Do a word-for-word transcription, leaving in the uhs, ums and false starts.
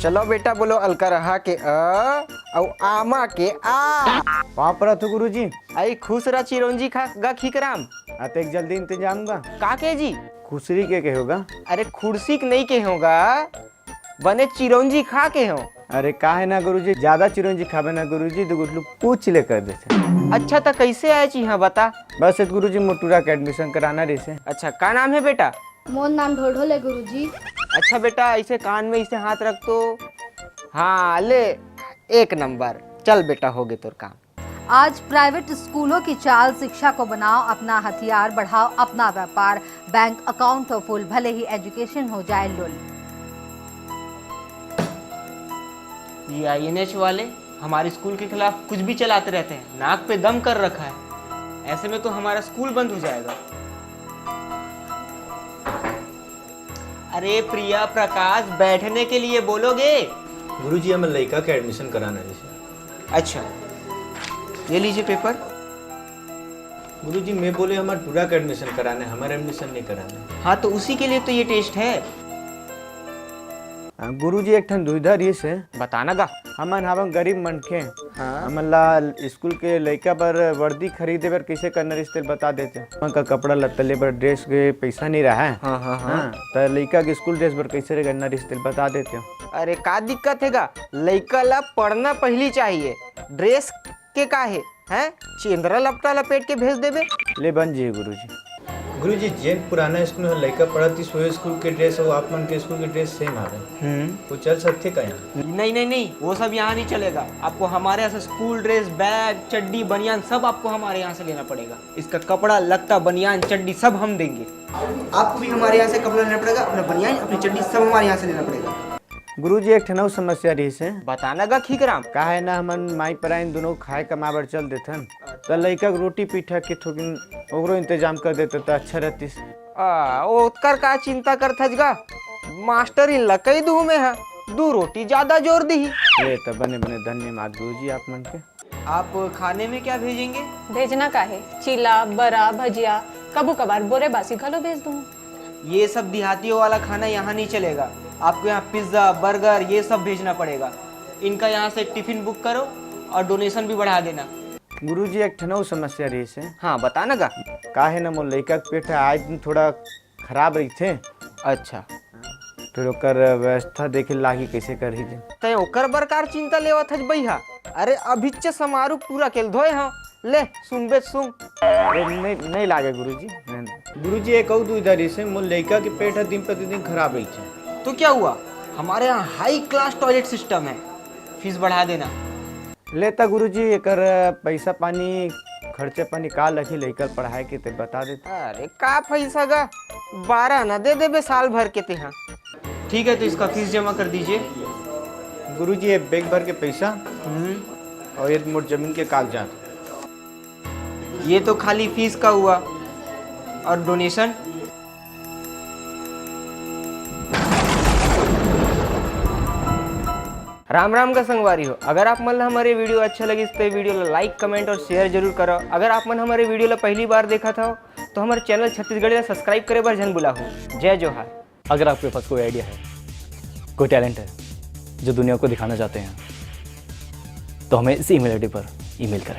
चलो बेटा, बोलो अलकरहा के अ अउ आमा के आ। पाँव परत हो गुरुजी। आई खुश रह चिरौंजी खा गा खीकराम। अतेक जल्दी इंतजाम गा। का के जी? खुसरी के कहे हो गा? अरे खुर्सी के नहीं कहे हो गा, बने चिरौंजी खा के हो। अरे का है ना गुरुजी, ज्यादा चिरौंजी खाबे ना गुरुजी, दू गुटलू पूछ ले कर देथे। अच्छा त कैसे आए जी? हाँ बता। बस एक गुरुजी मोर टूरा के एडमिशन कराना रहिसे। अच्छा का नाम है बेटा? मोर नाम ढोढो ले गुरुजी। अच्छा बेटा, ऐसे कान में इसे हाथ रख तो। हाँ ले, एक नंबर। चल बेटा, हो गए तोर काम। आज प्राइवेट स्कूलों की चाल, शिक्षा को बनाओ अपना हथियार, बढ़ाओ अपना व्यापार, बैंक अकाउंट हो फुल, भले ही एजुकेशन हो जाए लुल। ये आईएनएच वाले हमारे स्कूल के खिलाफ कुछ भी चलाते रहते हैं, नाक पे दम कर रखा है। ऐसे में तो हमारा स्कूल बंद हो जाएगा। अरे प्रिया, प्रकाश, बैठने के लिए बोलोगे? गुरुजी, हमर लइका के एडमिशन कराना है सर। अच्छा, ये लीजिए पेपर। गुरुजी, मैं बोले हमार टूरा के एडमिशन कराना है, हमारा एडमिशन नहीं कराना है। हाँ, तो उसी के लिए तो ये टेस्ट है। हाँ, गुरुजी, एक ठन दुविधा रहिस हे। बताना गा। हमन हवन गरीब मनखे। हाँ। हमन ला स्कूल के लइका बर वर्दी खरीदे बर कइसे करना रहिस तेल बता देते। हमन का कपड़ा लत्ता ले बर ड्रेस के पइसा नहीं रहा है। हाँ, हाँ, हाँ। हाँ, त लइका के स्कूल ड्रेस बर कइसे करना रहिस तेल बता देते। अरे का दिक्कत हे गा, लइका ला पढ़ना पहली चाहिए, ड्रेस के का हे? हैं? चेंदरा लपटा लपेट के भेज देबे। ले बन जी गुरुजी। गुरुजी, जेन पुराना स्कूल में लइका पढ़त रहिस, वो स्कूल के ड्रेस अउ आप मन के स्कूल के ड्रेस सेम आवे। हम्म। वो चल सकथे का यहाँ? नहीं, नहीं, नहीं, वो सब यहाँ नहीं चलेगा। आपको हमारे यहाँ से स्कूल ड्रेस, बैग, चड्डी, बनियान सब आपको हमारे यहाँ से लेना पड़ेगा। इसका कपड़ा, लत्ता, बनियान, चड्डी सब हम देंगे। आपको भी हमारे यहाँ से कपड़ा लेना पड़ेगा, अपना बनियान, अपनी चड्डी सब हमारे यहाँ से लेना पड़ेगा। गुरुजी, एक ठन अउ समस्या रहिस हे। बताना गा खीकराम। का है ना, हमन माई पराइन दोनों खाए कमाए बर चल देथन, त लइका के रोटी पीठा के थोकिन ओकरो इंतजाम कर देते त अच्छा रहतिस। आ, ओकर का चिंता करथस गा? मास्टर इन ला कही दूँ मैं हा, दू रोटी ज्यादा जोर दिही। ये त बने बने धन्यवाद गुरुजी आप मन के। आप खाने में क्या भेजेंगे? भेजना का है? चीला, बरा, भजिया, कभू कभार बोरे बासी घलो भेज दूँ। ये सब देहातियों वाला खाना यहाँ नहीं चलेगा। आपको यहाँ पिज्जा, बर्गर, ये सब भेजना पड़ेगा। इनका यहाँ से टिफिन बुक करो और डोनेशन भी बढ़ा देना। गुरुजी, एक ठन अउ समस्या रहिस हे। हाँ, बता ना गा। का है ना, मोर लइका के पेट ह आए दिन थोड़ा खराब रहिथे। अच्छा। फिर ओकर व्यवस्था देखे लागी, कैसे करही जे। तैं ओकर बर कार चिंता लेवत हस बइहा? अरे, अभिच्चे समारू पूरा केल धोए हँव। ले, सुनबे त सुन। अरे, नहीं, नहीं लागे गुरुजी। गुरुजी, एक अउ दुविधा रहिस हे, मोर लइका के पेट ह दिन प्रतिदिन खराब रहिथे। तो क्या हुआ? हमारे यहाँ हाई क्लास टॉयलेट सिस्टम है, फीस बढ़ा देना। ले त गुरुजी, एकर पैसा पानी, खर्चा पानी का लगही लइका ल पढ़ाए के, ते बता देते। अरे, का पैसा गा? बारह ना दे देबे साल भर के तेहा। ठीक है, तो इसका फीस जमा कर दीजिए। गुरुजी, ये बैग भर के पैसा हम्म। और ये मोर जमीन के कागजात। ये तो खाली फीस का हुआ, और डोनेशन? राम राम का संगवारी हो, अगर आप मन ला हमारे वीडियो अच्छा लगिस तो वीडियो ला लाइक, कमेंट और शेयर जरूर करो। अगर आप मन हमारे वीडियो ला पहली बार देखत हो तो हमारे चैनल छत्तीसगढ़ी ला सब्सक्राइब करे बर झन भुलाहू। जय जोहार। अगर आपके पास कोई आइडिया है, कोई टैलेंट है जो दुनिया को दिखाना चाहते हैं, तो हमें इसी ईमेल आईडी पर ईमेल करें।